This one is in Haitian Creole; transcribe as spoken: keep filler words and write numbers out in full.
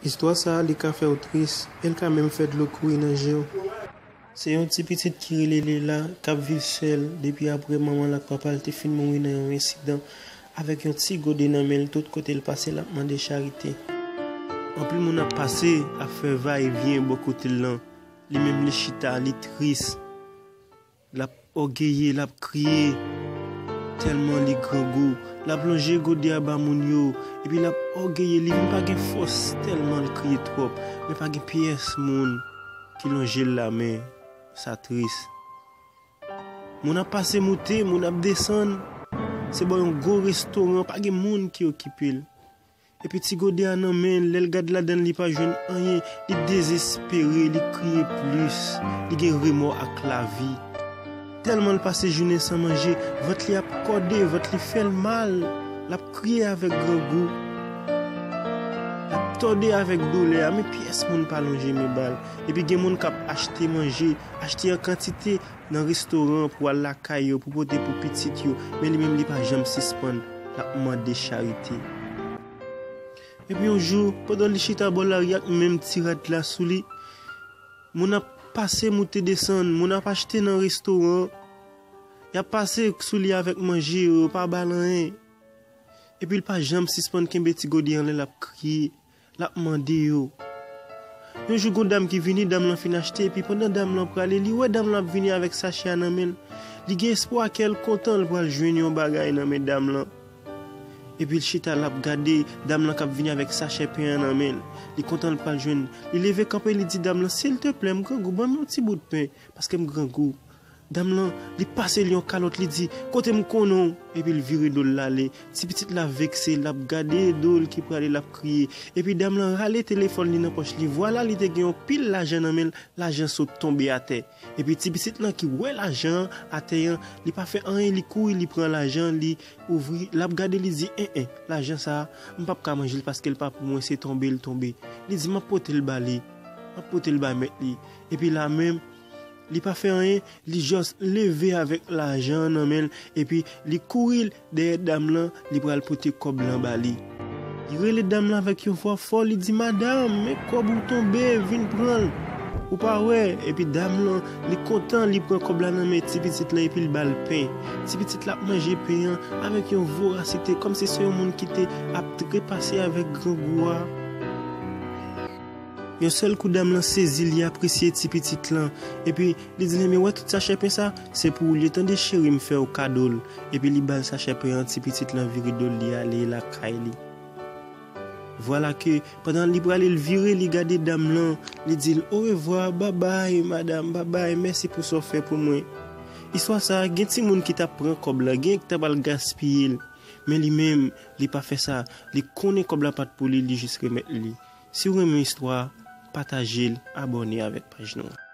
Istwa sa a, li ka fè w tris, e l ka menm fè dlo kouri nan je w. Se yon ti pitit ki rele Lela, k ap viv sèl depi apre manman l ak papa l te fin mouri nan yon ensidan, avèk yon ti gode nan men l tout kote l pase l ap mande charite. Anpil moun ap pase, ap fè va e vyen bò kote l lan. Li menm li chita, li tris. L ap ògeye, l ap kriye, tèlman li grangou. L ap lonje gode a ba moun yo, epi l ap ògeye, li vin pa gen fòs, tèlman l kriye twòp. Men pa gen pyès moun ki lonje l lamen. Sa tris. Moun ap pase moute, moun ap desann. Se bò yon gwo restoran, pa gen moun ki okipe l. Epi ti gode a nan men l, lè l gad ladan l, li pa jwenn anyen. Li dezespere, li kriye plis. Li gen remò ak lavi. Tèlman l pase jounen san manje, vant li ap kòde, vant li fè l mal. L ap kriye avèk grangou. L ap tòde avèk doulè a, men pyès moun pa lonje men ba l. Epi gen moun k ap achte manje, achte an kantite nan restoran pou al lakay yo, pou pote pou pitit yo, men li menm li pa janm sispann, l ap mande charite. Epi yon jou, pandan li chita bò lari ak menm ti rad la sou li, moun ap pase moute desann, moun ap achte nan restoran, y ap pase sou li avèk manje yo, yo pa ba l anyen. Epi l pa janm sispann kenbe ti gode anlè, l ap kriye, l ap mande yo. Yon jou, gon dam ki vini, dam lan fin achte, epi pandan dam lan prale, li wè dam lan ap vini avèk sachè a nan men l. Li gen espwa kè l kontan, l pral jwenn yon bagay nan men dam lan. Epi l chita, l ap gade dam lan k ap vini avèk sachè pen an nan men l. Li kontan l pral jwenn. Li leve kanpe, li di dam lan, "Silteplè, m grangou, ban m yon ti bout pen, paske m grangou." Dam lan, li pase l yon kalòt, li di, "Kote m konnen w?" Epi l vire do l l ale. Ti pitit la vekse, l ap gade do l ki prale, l ap kriye. Epi dam lan rale telefòn li nan pòch li. Vwala, li te gen yon pil lajan nan men l, lajan sot tonbe atè. Epi ti pitit lan ki wè lajan an atè an, li pa fè anyen, li kouri, li pran lajan, li ouvri, l ap gade, li di, "En, en, lajan sa a, m p ap ka manje l paske l pa pou mwen, se tonbe l tonbe." Li di, "M ap pote l ba li, m ap pote l ba mèt li." Epi la menm, li pa fè anyen, li jis leve avèk lajan an nan men l, epi li kouri dèyè dam lan, li pral pote kòb lan ba li. Li rele dam lan avèk yon vwa fò, li di, "Madanm, men kòb ou tonbe, vin pran l. Ou pa wè?" Epi dam lan, li kontan, li pran kòb la nan men ti pitit lan, epi l ba l pen. Ti pitit la ap manje pen an avèk yon vorasite, kòmsi se yon moun ki te ap trepase avèk grangou a. Yon sèl kou, dam lan sezi, li apresye ti pitit lan, epi li di l, "Enben, wè tout sachè pen sa, se pou ou l ye, tande cheri, m fè w kado l." Epi li ba l sachè pen an, ti pitit lan vire do l, li ale lakay li. Vwala ke, pandan li prale, l vire, li gade dam lan, li di l, "Orevwa, babay, madanm, babay, mèsi pou sa w fè pou mwen." Istwa sa a, gen timoun ki t ap pran kòb lan, gen ki t ap al gaspiye l, men li menm, li pa fè sa, li konnen kòb la pa t pou li, li jis remèt li. Si w renmen istwa a, pataje l, abòne avèk paj nou an.